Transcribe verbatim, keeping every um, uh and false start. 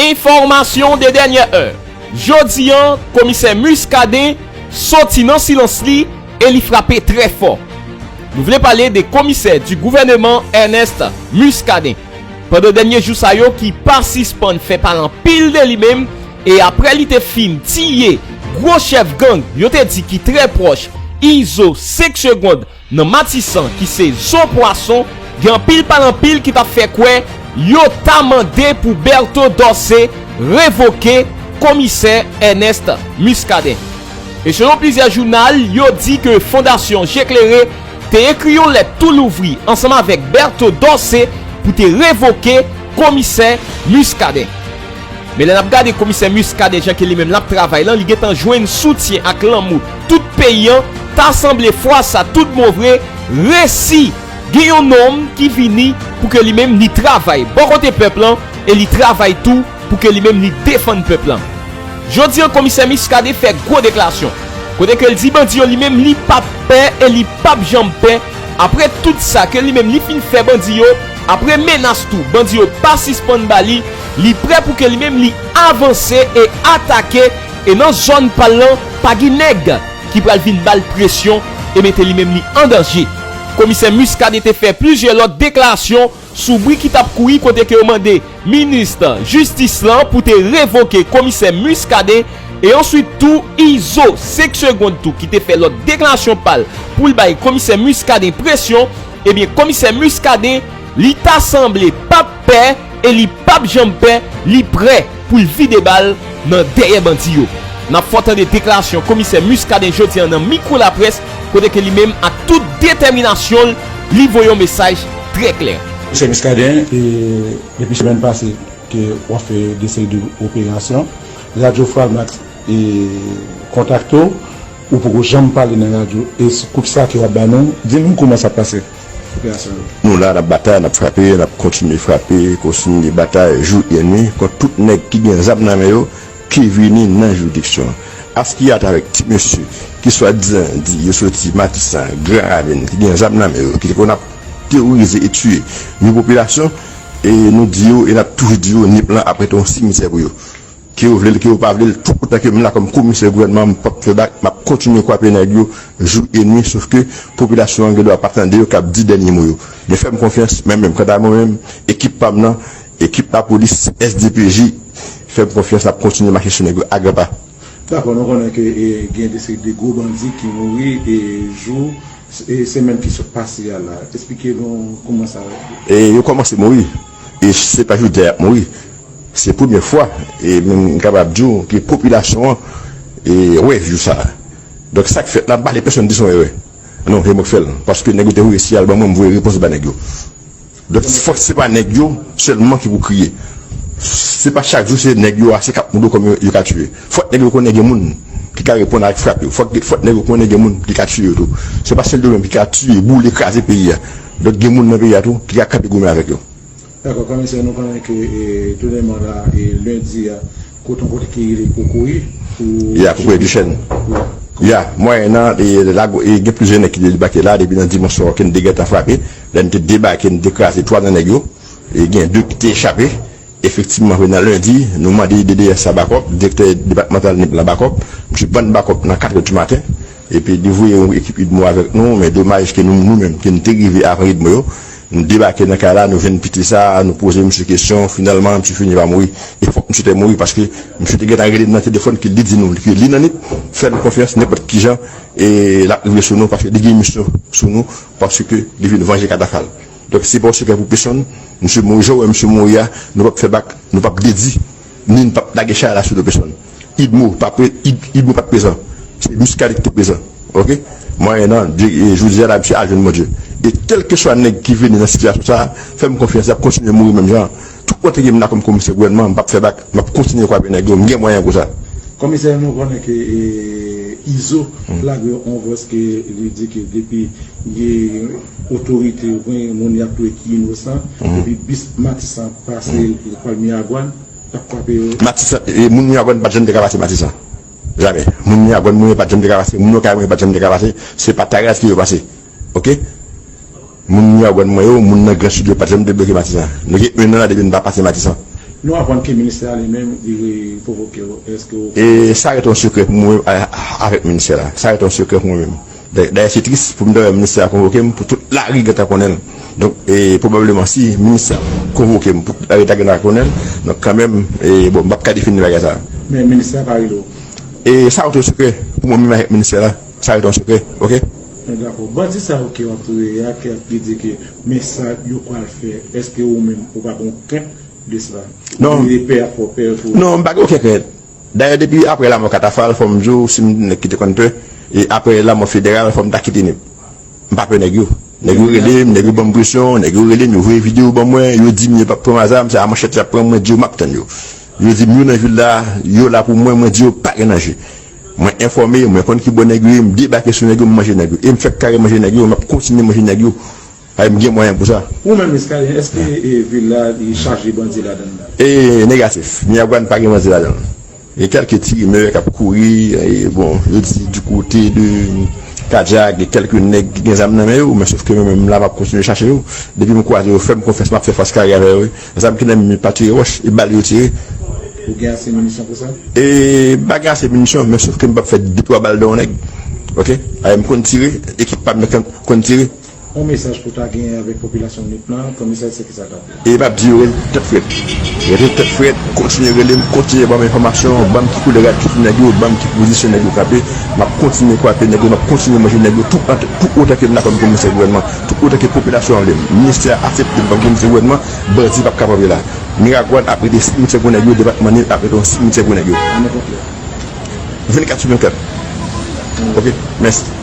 Enfòmasyon de dènyè è. Jodi a, komisè Muscadin soti nan silans li e li frape trè fò. Nou vle pale de komisè di gouvèneman Ernest Muscadin. Pandan dènye jou sa yo ki pa sispann fè pale anpil de li menm, e aprè li te fin tiye gwo chèf gang yo te di ki trè pwòch Izo senk Segonn nan Matisan ki se Zo Pwason, gen anpil pale anpil ki t ap fè kwè yo ta mande pou Bertho Dorcé revoke komisè Ernest Muscadin. E selon plizyè jounal, yo di ke Fondasyon Je Klere te ekri yon lèt tou louvri ansanm avèk Bertho Dorcé pou te revoke komisè Muscadin. Men lè n ap gade komisè Muscadin jan ke li menm l ap travay lan, li gentan jwenn soutyen ak lanmou tout peyi an, ta sanble fwa sa tout bon vre resi gen yon nonm ki vini pou ke li menm li travay bò kote pèp lan e li travay tou pou ke li menm li defann pèp lan. Jodi a, komisè Muscadin fè gwo deklarasyon kote ke l di bandi yo li menm li p ap pè e li p ap janm pè. Aprè tout sa ke li menm li fin fè bandi yo, aprè menas tou bandi yo pa sispann ba li, li prè pou ke li menm li avanse e atake, e nan zòn pa l lan pa gen nèg ki pral vin ba l presyon e mete li menm li an danje. Komisè Muscadin te fè plizyè lòt deklarasyon sou bri ki t ap kouri kote ke yo mande minis jistis lan pou te revoke komisè Muscadin, e answit tou Izo senk Segonn tou ki te fè lòt deklarasyon pa l pou l bay komisè Muscadin presyon. Ebyen, komisè Muscadin, li ta sanble p ap pè e li p ap janm pè, li prè pou l vide bal nan dèyè bandi yo. N ap fè w tande deklarasyon komisè Muscadin jodi a nan mikwo laprès, kote ke li menm ak tout detèminasyon l, li voye yon mesaj trè klè. Komisè Muscadin, e, depi semèn pase ke w ap fè de seri de operasyon, Radyo Framax, e, kontakte w, ou poko janm pale nan radyo, e sou kout sa ke w ap ba nou, di nou kòman sa pase. Operasyon yo. Nou la, n ap batay, n ap frape, n ap kontinye frape, kontinye batay jou e nwi kont tout nèg ki gen zam nan men yo, ki vini nan jiridiksyon an. Askia t avèk ti mesye ki swadizan di yo soti Matisan, Gran Ravin, ki gen zam nan men yo, ki te konn ap teworize e tiye yon popilasyon, e nou di yo, e n ap toujou di yo, Nip lan ap rete yon simitè pou yo. Ke yo vle l, ke yo pa vle l, tout otan ke m la kòm komisè gouvènman, m p ap fè bak, m ap kontinye kwape nèg yo jou e nwi, sof ke popilasyon an gen dwa pa tande yo k ap di dènye mo yo. Men fè m konfyans, mwen menm, kanta mwen menm, ekip pa m nan, ekip lapolis, S D P J, fè m konfyans, n ap kontinye mache sou nèg yo a gran pa. Dakò, nou konnen ke, e, gen de seri de gwo bandi ki mouri, e, jou, e, semèn ki sot pase a la. Esplike nou kòman sa ye. E yo kòmanse mouri. E se pa jodi a y ap mouri. Se premye fwa, e menm m kapab di w, ke popilasyon an, e, wè jou sa a. Donk, sa k fèt la, m pa vle pèsonn di se yon erè. Non, se mwen k fè l. Paske nèg yo te voye siyal ban mwen, m voye repons ba nèg yo. Donk, fòk se pa nèg yo sèlman ki pou kriye. Se pa chak jou se nèg yo a, se k ap mouri kòm yo, yo ka tiye. Fòk nèg yo konnen gen moun ki ka reponn avèk frap yo. Fòk, fòk nèg yo konnen gen moun ki ka tiye yo tou. Se pa sèl yo menm ki ka tiye, boule, kraze peyi a. Donk, gen moun nan peyi a tou ki ka kanpe goumen avèk yo. Dakò, komisè, nou konnen ke, e, tounèman la, e, lendi a, kote yon kote ki rele Kokoye, pou Ya, Kokoye Duchèn. Ya, mwayen nan, e, la, e, gen plizyè nèg ki te debake la, depi nan dimanch swa, ke n te gentan frape. Lè n te debake, n te kraze twa nan nèg yo. E gen de ki te chape. Efektivman, vre nan lendi, nou mande D D S la bakòp, direktè depatmantal Nip lan bakòp. Misye ban n bakòp nan katrè di maten. Epi li voye yon ekip idmo avèk nou, men domaj ke nou, nou menm, ke n te rive avan idmo yo. Nou debake nan kay la, nou jwenn piti sa, nou poze misye kesyon, finalman, misye fini pa mouri. E fòk misye te mouri, paske misye te gentan rele m nan telefòn, ke li di nou, ke li nan Nip, fè nou konfyans, nenpòt ki jan, e l ap rive sou nou, paske li gen misyon sou nou, paske li vin vanje katafal. Donk, se pa yon sekrè pou pèsonn, misye mouri, jan w wè misye mouri a, nou p ap fè bak, nou p ap dedi, ni n p ap lage chay la sou do pèsonn. Idmo pa pre-, Id-, Idmo pa t prezan. Se Muscadin ki te prezan. Oke? Mwayen nan, Dye, e, jodi a la, misye al jwenn Bondye. E kèlkeswa nèg ki vini nan sitiyasyon sa a, fè m konfyans, y ap kontinye mouri menm jan an. Tout kote ke m la kòm komisè gouvènman, m p ap fè bak, m ap kontinye kwape nèg yo, m gen mwayen pou sa. Komisè, nou konnen ke, e, Izo lage yon vòs ke li di ke depi gen otorite oubyen moun y ap touye ki inosan, epi bis Matisan pase Palmyra Gwàn, t ap frape yo. Matisan, e, moun Miragwàn pa t janm te ka pase Matisan. Jamè. Moun Miragwàn, moun yo pa t janm te ka pase. Moun yo kay mwen yo pa t janm te ka pase. Se pa Taraz ke yo pase. Oke? Moun Miragwàn mwen yo, moun nan Gran Sid yo pa t janm te bloke Matisan. Nou gen en an la depi n pa pase Matisan. Nou aprann ke ministè a li menm, li konvoke w. Èske w... E sa rete yon sekrè pou mwen menm, a, a, avèk ministè la. Sa rete yon sekrè pou mwen menm. Dayè, se tris pou m ta wè ministè a konvoke m, pou tout lari gentan konnen l. Donk, e, pwobableman, si ministè a konvoke m, pou tout lari ta gentan konnen l, donk, kanmenm, e, bon, m p ap ka defini bagay sa. Men ministè a pa rele w? E sa rete yon sekrè pou mwen menm avèk ministè la. Sa rete yon sekrè, oke? Men dakò. Bandi sa yo ke w ap touye a, ke li di ke men sa yo pral fè, èske ou menm, ou pa gen yon krent de sa? Non. Ou gen pè a fè w pè pou... Non, m pa gen okenn krent. Dayè, depi apre lanmò Katafal, fò m di w, si m nèg ki te konn pè, e apre lanmò Federal, fò m ta kite nèg. M pa pè nèg yo. Nèg yo rele m, nèg yo ban m presyon, nèg yo rele m, yo voye videyo ban mwen, yo di m yo p ap pran m a zam, se a manchèt y ap pran m, mwen di yo m ap tann yo. Yo di m yo nan vil la, yo la pou mwen, mwen di yo pa gen danje. Mwen enfòme, mwen konn ki bò nèg yo ye, m debake sou nèg yo, m manje nèg yo. E m fèk kare manje nèg yo, m ap kontinye manje nèg yo. Ay, m gen mwayen pou sa. Ou menm, Escalier, èske, e, vil la, li chaje bandi ladan l la? E negatif. Miragwàn pa gen bandi ladan l. Gen kèlke ti rimè k ap kouri, e, bon, yo di du côté de Kadiak, gen kèlke nèg ki gen zam nan men yo, men sòf ke mwen menm la, m ap kontinye chache yo. Depi m kwaze yo, fè m konfyans, m ap fè fas kare avè yo, wi. Zam ki nan men m pa tire wòch, e bal yo tire. Ou gen ase minisyon pou sa? E, m pa gen ase minisyon, men sòf ke m p ap fè de twa bal nan yon nèg. Oke? Ay, m konn tire, ekip pa m nan konn tire. Yon mesaj pou ta genyen avèk popilasyon Nip lan, komisè, se kisa l t ap di? E m ap di yo rete tèt frèt. Rete tèt frèt, kontinye rele m, kontinye ban m enfòmasyon, ban m ki koulè rad ki sou nèg yo, ban m ki pozisyon nèg yo kanpe. M ap kontinye kwape nèg yo, m ap kontinye manje nèg yo, tout, tout otan ke m la kòm komisè gouvènman, tout otan ke popilasyon an vle m. Ministè a aksepte m kòm komisè gouvènman, bandi p ap ka kanpe la. Miragwàn ap rete simityè pou nèg yo, depatman Nip ap rete yon simityè pou nèg yo. Vennkat sou vennkat. Oke, mèsi.